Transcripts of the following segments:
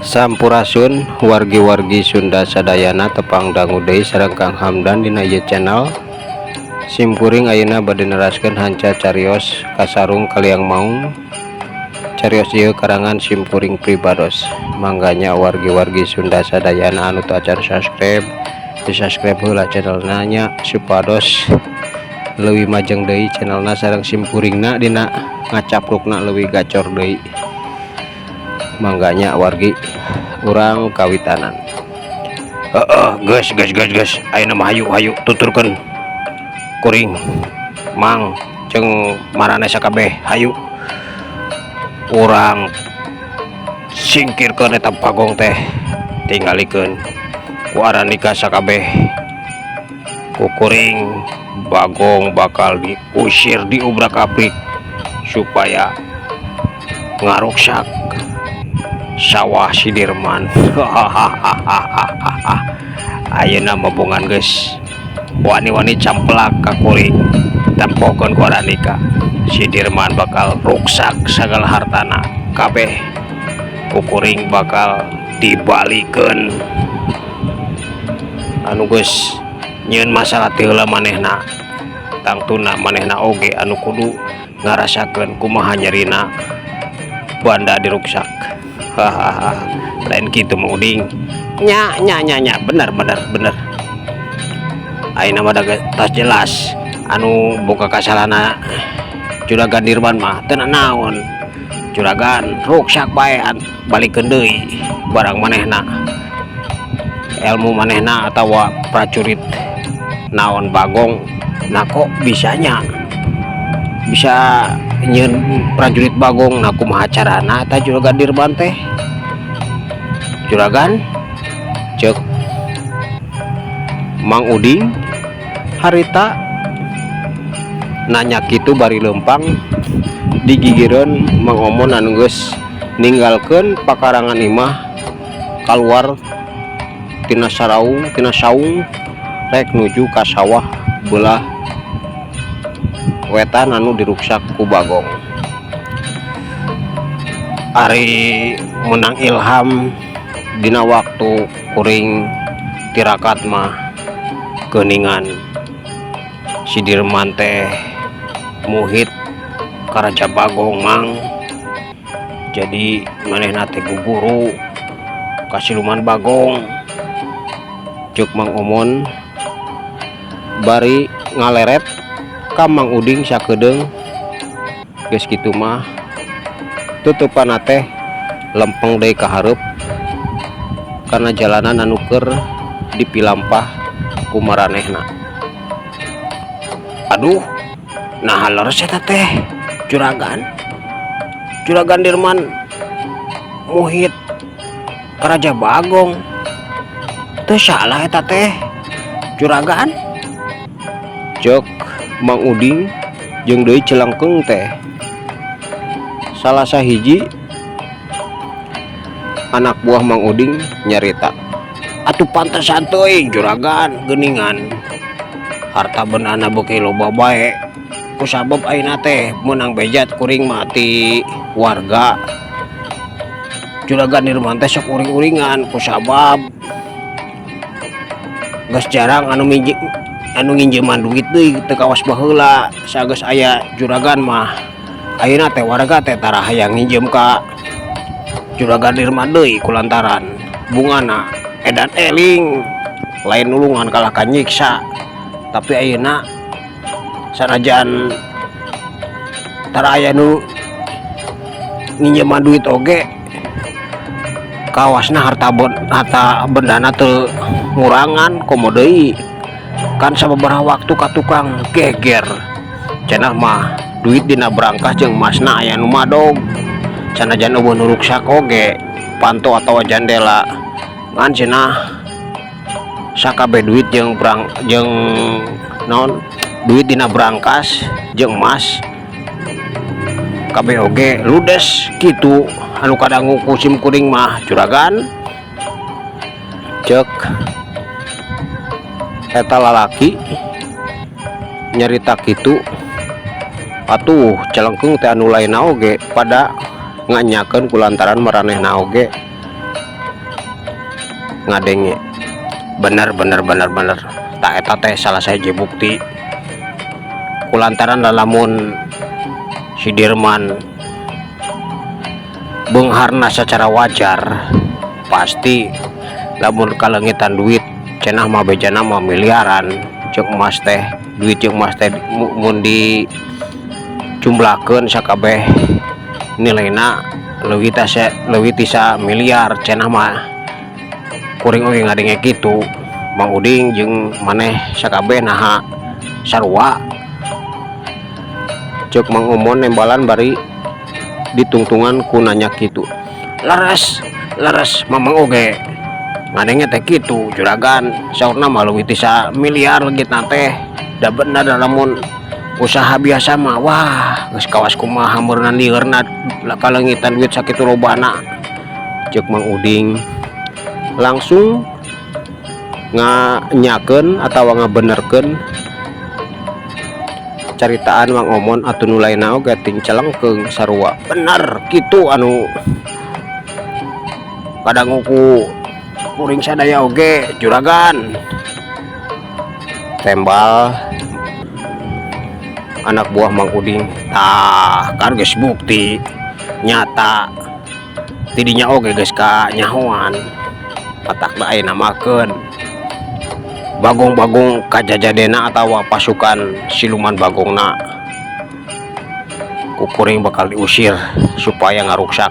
Sampurasun wargi-wargi Sunda sadayana, tepang dangu deui sareng Kang Hamdan dina ieu channel. Simkuring ayeuna bade neraskeun hanca carios Kasarung Kaliang Maung. Carios ieu karangan simkuring pribados. Mangga nya, wargi-wargi Sunda sadayana anu teu acan subscribe, di subscribe heula channelna nya, supados leuwih majeng deui channelna sareng simkuringna dina ngacaprukna leuwih gacor deui. Mangga nya, wargi, urang kawitanan. Heeh, geus, geus, geus, geus. Ayeuna mah hayu, hayu tuturkeun kuring, Mang, jeung maraneh sakabeh. Hayu urang singkirkeun eta Bagong teh, tinggalikeun ku aranika sakabeh. Ku kuring Bagong bakal diusir, diubrak-abrik supaya ngaruksak sawah si Dirman. Ayeuna mah bongan geus wani-wani camplak ka kuring, tempokeun ku aranika si Dirman bakal ruksak sagala hartana kabeh. Ku kuring bakal dibalikeun anu geus nyieun masalah ti heula manehna. Tangtuna manehna oge anu kudu ngarasakeun kumaha nyerina banda diruksak. Hahaha, lain kitu, Mang Uding? Nya, nya, nya, nya, bener, bener, bener. Ayeuna mah da tos jelas anu boga kasalahna Juragan Dirman mah. Teu naon, Juragan, ruksak bae, balikeun deui barang manehna, ilmu manehna atawa prajurit naon Bagong. Nah, kok bisanya bisa nyieun prajurit Bagong? Nah, kumaha carana eta Juragan Dirman teh, Juragan? Cek Mang Uding harita nanya kitu bari lempang digigireun Mang Omon anu geus ninggalkeun pakarangan imah, kaluar tina saraung, tina saung, rek nuju ka sawah belah wetan anu diruksak ku Bagong. Ari menang ilham dina waktu kuring tirakat mah geuningan si Dirman teh muhit ka Raja Bagong, Mang. Jadi manehna teh guguru ka siluman Bagong, cek Mang Omon bari ngaleret ka Mang Uding sakedeung. Geus kitu mah tutupanna teh lempeng deui ka hareup kana jalanan anu keur dipilampah ku maranehna. Aduh, nah, leres eta teh, Juragan. Juragan Dirman muhit ka Raja Bagong, teu salah eta teh, Juragan? Cek Mang Uding jeung deui celengkeng teh salah sahiji anak buah Mang Uding nyarita. Atuh pantesan teuing, Juragan, geuningan harta bendana beuki loba bae kusabab ayeuna teh meunang beja kuring mah ti warga, Juragan Dirman teh sok uring-uringan kusabab geus jarang anu minji, anu nginjeman duit deui, teu kawas baheula. Sageus aya Juragan mah ayeuna teh warga teh tara hayang nginjem ka Juragan Dirman deui kulantaran bungana edan eling, lain nulungan kalah ka nyiksa. Tapi ayeuna sanajan tara aya nu nginjeman duit oge, kawasna harta bendana teu ngurangan. Komo deui kan sababaraha waktu ka tukang geger cenah mah duit dina brangkas jeung emasna aya nu madog. Sanajan euweuh nu ruksak oge panto atawa jandela, ngan cenah sakabeh duit jeung brang jeung naon, duit dina brangkas jeung emas kabeh oge ludes. Kitu anu kadangu ku sim kuring mah, Juragan, cek eta lalaki nyarita kitu. Atuh celengkeung teh anu lainna oge pada nganyakeun kulantaran maranehna oge Ngadenge bener bener bener bener. Tah, eta teh salah sahiji bukti kulantaran lamun si Dirman beungharna secara wajar, pasti lamun kaleungitan duit cenah mah bejana mah miliaran jeung emas teh. Duit jeung emas teh mun di jumlahkeun sakabeh nilaina leuwih teh leuwih ti miliar cenah mah. Kuring oge ngadenge kitu. Mang Uding jeung maneh sakabeh naha sarua? Ceuk Mang Omon nembalan bari ditungtungan ku nanya kitu. Leres, leres, Mamang oge ngadenge teh kitu, juragan. Saurna mah leuwih ti miliar leungitna teh. Da bener, lamun usaha biasa mah, wah, geus kawas kumaha meureunna lieurna kaleungitan duit sakitu lobana. Ceuk Mang Uding langsung nganyakeun atawa ngabenerkeun caritaan Mang Omon atuh. Nu lainna oge ting celengkeung sarua, bener kitu anu kadangu ku kuring sadaya oge, juragan, tembal anak buah Mang Uding. Tah kan geus bukti nyata tidinya oge geus kanyahoan. Matakna ayeuna makeun bagong-bagong kajajadena atawa pasukan siluman bagongna ku kuring bakal diusir supaya ngaruksak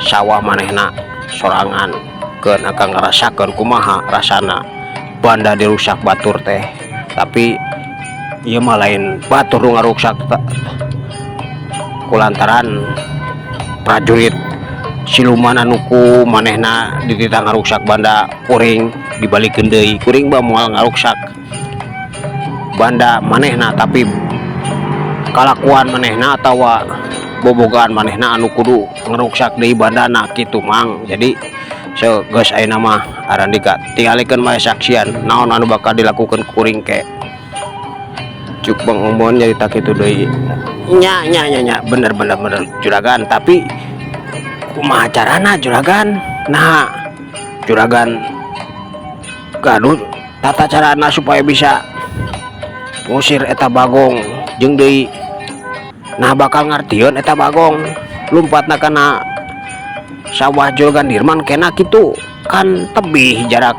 sawah manehna sorangan. Keun akan ngarasakeun kumaha rasana banda dirusak batur teh. Tapi ieu mah lain batur nu ngaruksak, kulantaran prajurit siluman anu ku manehna dititah ngaruksak banda kuring dibalikeun deui. Kuring mah moal ngaruksak banda manehna, tapi kalakuan manehna atawa bobogaan manehna anu kudu ngeruksak deui bandana kitu, Mang. Jadi so geus, ayeuna mah arandika tingalikeun mah, saksian naon anu bakal dilakukeun kuring ke. Cuk Bang Omon nyarita kitu deui. Nya nya nya nya, bener bener bener, juragan. Tapi kumaha carana, juragan? Nah, juragan gaduh tata carana supaya bisa ngusir eta bagong? Jeung deui, nah, bakal ngartieun eta bagong lumpatna kana sawah juragan Dirman kena kitu? Kan tebih jarak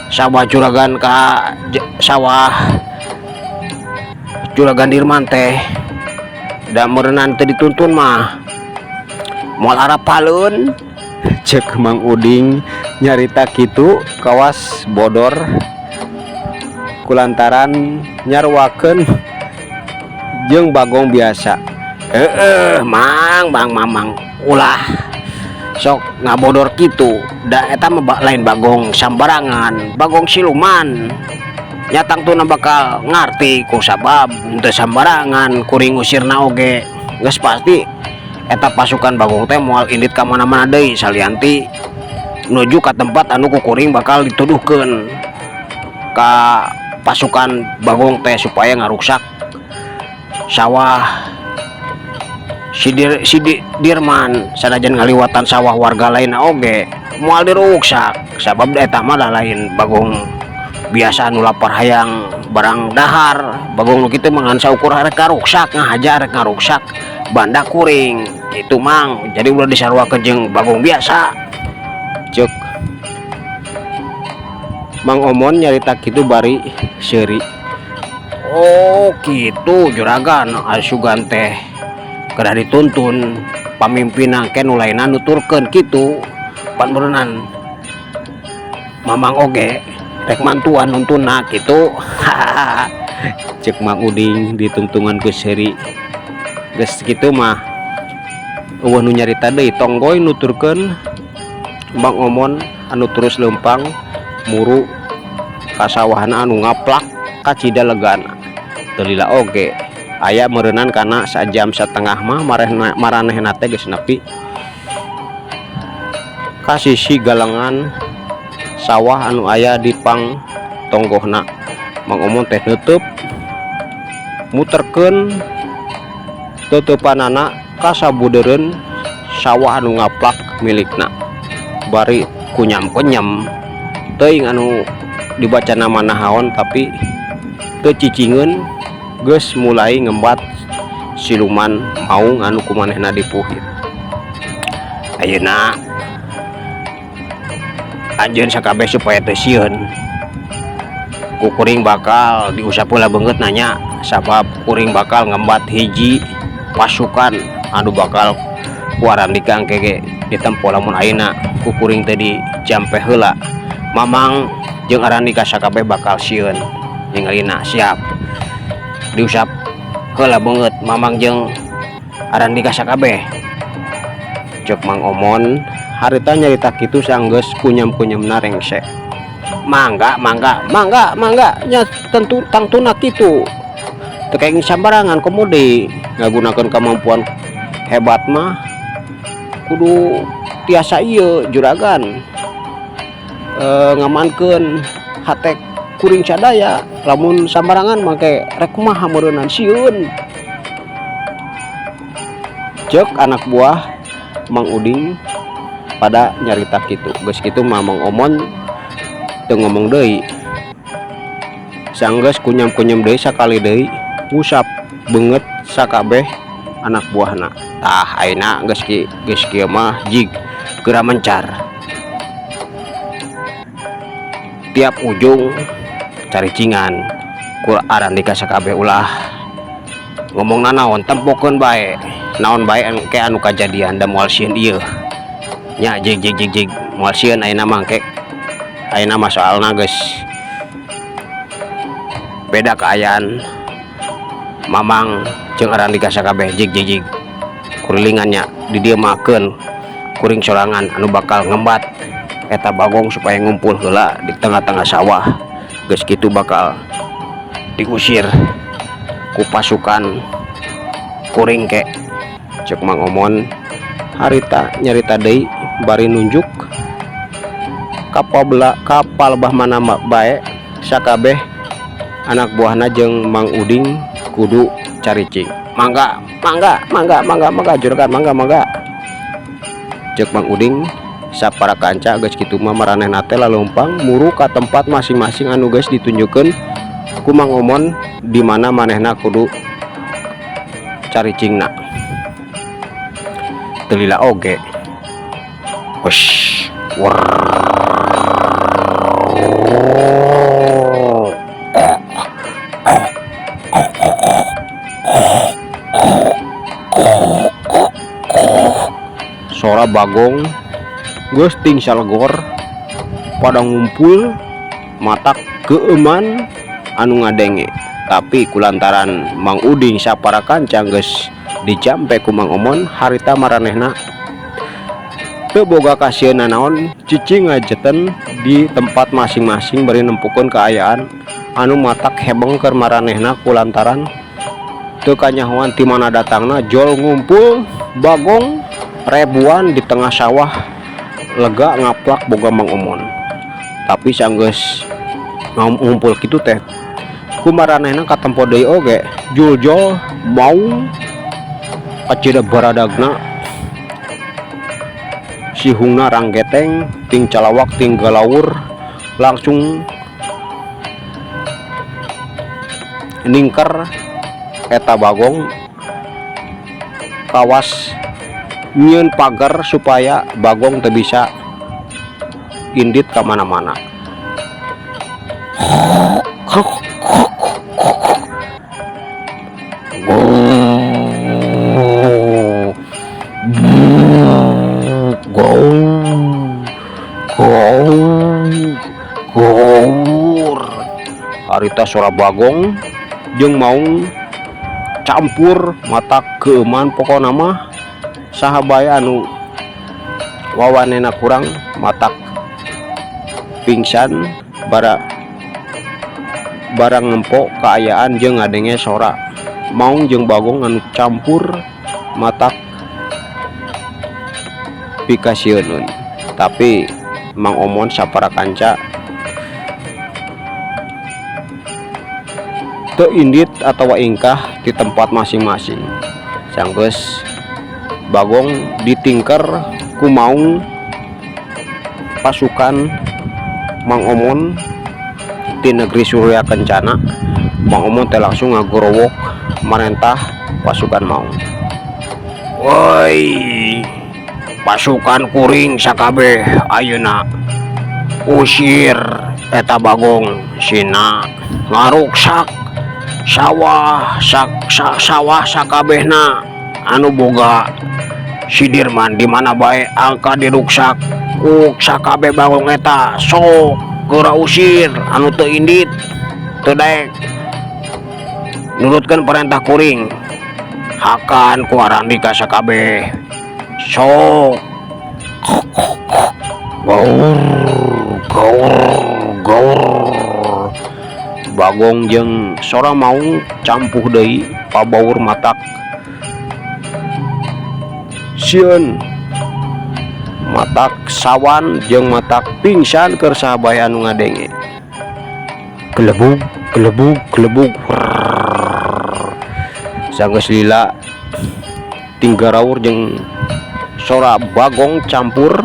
sawah juragan ka sawah juragan Dirman teh. Da meureunan teu dituntun mah moal arapaleun. Cek Mang Uding nyarita kitu kawas bodor kulantaran nyaruakeun jeung bagong biasa. Heeh, Mang, Mang, Mamang ulah sok ngabodor kitu. Da eta mah lain bagong sambarangan, bagong siluman. Nya tangtuna bakal ngarti ku sabab teu sambarangan kuring ngusirna oge. Geus pasti eta pasukan bagong teh moal indit ka mana-mana deui salian ti nuju ka tempat anu ku kuring bakal dituduhkeun ka pasukan bagong teh supaya ngaruksak sawah si Dirman. Sanajan ngaliwatan sawah warga lain oge moal diruksak, sabab eta mah da lain bagong biasa anu lapar hayang barang dahar. Bagong nu kitu mah ngan saukur rek ngaruksak, ngahaja rek ngaruksak banda kuring gitu, Mang. Jadi ulah disaruakeun jeung bagong biasa. Cek Mang Omon nyarita kitu bari seuri. Oh gitu, juragan. Asugan teh kedah dituntun pamimpinna ke nu lainna nuturkeun kitu. Pan meureunan Mamang oge rek mantuan nuntunna kitu. Cek Mang Uding ditungtungan ku seuri. Geus kitu mah euweuh nu nyarita deui, tonggoy nuturkeun Mang Omon anu terus leumpang muru ka sawahna anu ngaplak kacida legana. Teu lila oge, aya meureunan kana sajam satengah mah marehna maranehna teh geus nepi ka sisi galengan sawah anu aya di pang tonggohna. Mang Omon teh neuteub muterkeun teuteupanana ka sabudeureun sawah anu ngaplak milikna bari kunyam-kunyam. Teuing anu dibaca nama nahaon, tapi teu cicingeun geus mulai ngembat siluman maung anu ku manehna dipuhit. Ayeuna anjeun sakabeh supaya teu sieun, ku kuring bakal diusap heula beungeut nanya, sabab kuring bakal ngembat hiji pasukan anu bakal ku Arandika engke ge ditempo. Lamun ayeuna ku kuring teu dijampe heula, Mamang jeung Arandika sakabeh bakal sieun ningalina. Siap diusap heula beungeut Mamang jeung Arandika sakabeh, cek Mang Omon harita nyarita kitu sanggeus kunyam-kunyamna rengse. Mangga, mangga, mangga, mangga nya, tentu tangtuna kitu, teu kenging sambarangan. Komo deui ngagunakeun kemampuan hebat mah kudu tiasa ieu juragan, ngamankeun hate kuring sadaya. Lamun sambarangan make rek kumaha meureunan, sieun, cek anak buah Mang Uding pada nyarita kitu. Geus kitu mah Mang Omon teu ngomong deui, sanggeus kunyam-kunyam deui sakali deui ngusap beungeut sakabeh anak buahna. Tah, ayeuna geus ki geus kieu mah jig geura mencar tiap ujung caricingan ku Arandika sakabeh. Ulah ngomong nanaon, tempokeun bae naon bae engke anu kajadian, da moal sieun ieu nya. Jig jig jig jig, moal sieun ayeuna mah engke. Ayeuna mah soalna geus beda kaayaan Mamang jeung Arandika sakabeh. Jig jig jig, kurilingannya di dieu makeun kuring sorangan anu bakal ngembat eta bagong supaya ngumpul heula di tengah-tengah sawah. Geus kitu bakal diusir ku pasukan kuring ke, cek Mang Omon harita nyarita deui bari nunjuk kapal kapal bah mana bae. Sakabeh anak buahna jeung Mang Uding kudu caricing. Mangga, mangga, mangga, mangga, mangga juragan, mangga, mangga, cek Mang Uding sapara kanca. Geus kitu mah maranehna teh lalumpang muru ka tempat masing-masing anu geus ditunjukkeun ku Mang Omon di mana manehna kudu caricingna. Teu lila oge, Wesh, sora bagong geus ting salegor pada ngumpul, matak keueuman anu ngadenge. Tapi kulantaran Mang Uding sapara kanca geus dijampe ku Mang Omon harita, maranehna teu boga kasieun nanaon, cicing ngajeten di tempat masing-masing bari nempukeun kaayaan anu matak hebeng keur maranehna, kulantaran teu kanyahoan ti mana datangna jol ngumpul bagong ribuan di tengah sawah lega ngaplak boga Mang Omon. Tapi sanggeus ngumpul kitu teh ku maranehna katempo deui oge juljol maung kacida baradagna, sihungna ranggeteng ting calawak ting galaur, langsung ningker eta bagong kawas nyieun pagar supaya bagong teu bisa indit ka mana-mana. Harita sora bagong jeung maung campur matak keueuman. Pokona mah saha bae anu wawanena kurang matak pingsan bara barang nempo kaayaan jeung ngadenge sora maung jeung bagong anu campur matak pikasieunun. Tapi Mang Omon sapara kanca teu indit atawa ingkah di tempat masing-masing. Sanggeus bagong ditingker ku maung pasukan. Mang Omon di negeri Surya Kencana. Mang Omon teh langsung ngagorowok marentah pasukan maung. Woi, pasukan kuring sakabeh, ayeuna usir eta Bagong, sina ngaruksak sawah sak, sawah sakabehna anu boga si Dirman. Di mana bae angka diruksak ku sakabeh Bagong eta. Sok geura usir anu teu indit, teu daek nurutkeun perintah kuring. Hakan ku Arandika sakabeh, sok gaur gaur gaur. Bagong jeung sora maung campuh deui pabaur, matak sieun, matak sawan, jeung matak pingsan keur saha bae anu ngadenge. Gelebug gelebug gelebug. Sanggeus lila tinggaraur jeung sora Bagong campur,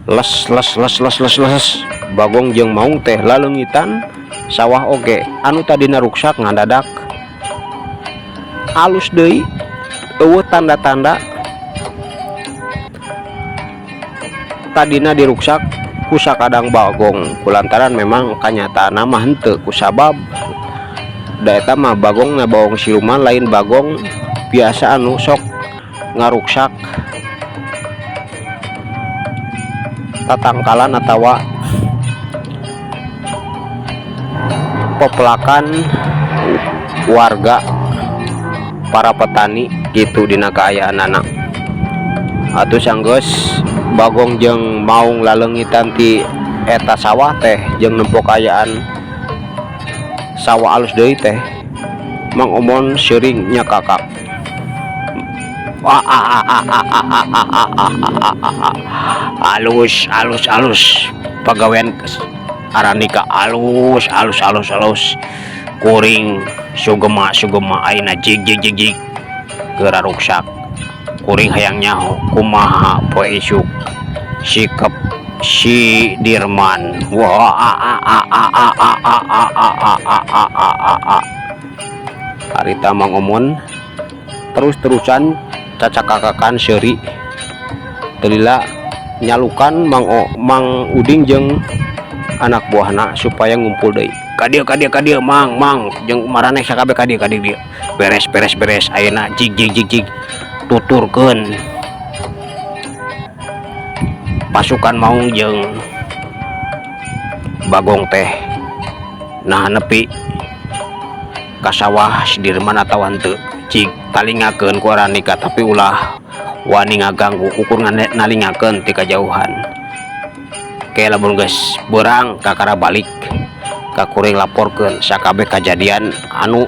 les les les les les les. Bagong jeung maung teh laleungitan sawah oge anu tadina ruksak ngadadak alus deui, euweuh tanda-tanda tadina diruksak ku sakadang Bagong, kulantaran memang kanyataanna mah henteu, kusabab da eta mah Bagong na bagong siluman, lain bagong biasa anu sok ngaruksak tatangkalan atawa pepelakan warga para petani gitu dina kaayaanana. Atuh sanggeus Bagong jeung maung laleungitan ti eta sawah teh jeung nempo kaayaan sawah alus deui teh, Mang Omon seuring nyakakak. Alus alus alus pagawean Arandika, alus alus alus alus. Kuring sugema sugema. Ayeuna jig jig jig jig, geura ruksak. Kuring hayang nyaho kumaha poe isuk sikap si Dirman. Wah, harita Mang Omon terus-terusan cacakakakan seuri, teu lila nyalukan Mang o, Mang Uding jeung anak buahna supaya ngumpul deui. Ka dieu, ka dieu, ka dieu, Mang, Mang jeung maraneh sakabeh, ka dieu, ka dieu. Beres beres beres. Ayeuna jig jig jig jig, tuturkeun pasukan maung jeung Bagong teh nah nepi ka sawah si Dirman atawa henteu. Cik talingakeun ku Arandika, tapi ulah wani ngaganggu, ukur nalingakeun ti kajauhan. Ke lamun geus beurang kakara balik ka kuring, laporkeun sakabeh kajadian anu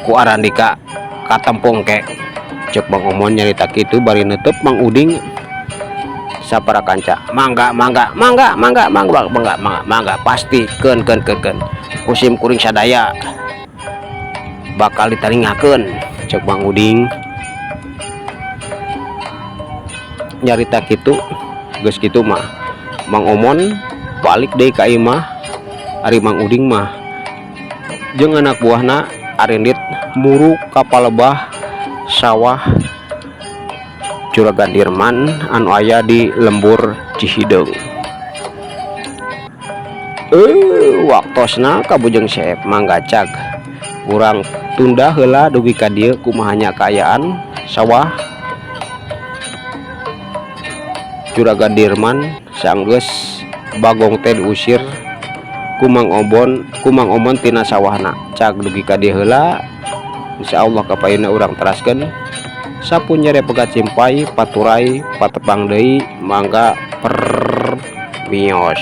ku Arandika katempong ke, cek Mang Omon nyarita kitu bari neuteub Mang Uding sapara kanca. Mangga mangga mangga mangga mangga mangga mangga mangga, pasti keun keun keun keun, ku sim kuring sadaya bakal ditalingakeun, cek Mang Uding nyarita kitu. Geus kitu mah Mang Omon balik deui ka imah. Ari Mang Uding mah jeung anak buahna arindit muru ka palebah sawah Juragan Dirman anu aya di lembur Cihideung. Waktosna ka Bujeng Seep. Mangga cag, urang tunda heula dugi ka dieu kumaha nya kaayaan sawah Juragan Dirman sanggeus Bagong teh diusir ku Mang Obon, ku Mang Omon tina sawahna. Cag, dugi ka dieu heula, insyaallah kapayunna urang teraskeun. Sampun nyere pegat simpay paturay patepang deui. Mangga per mios.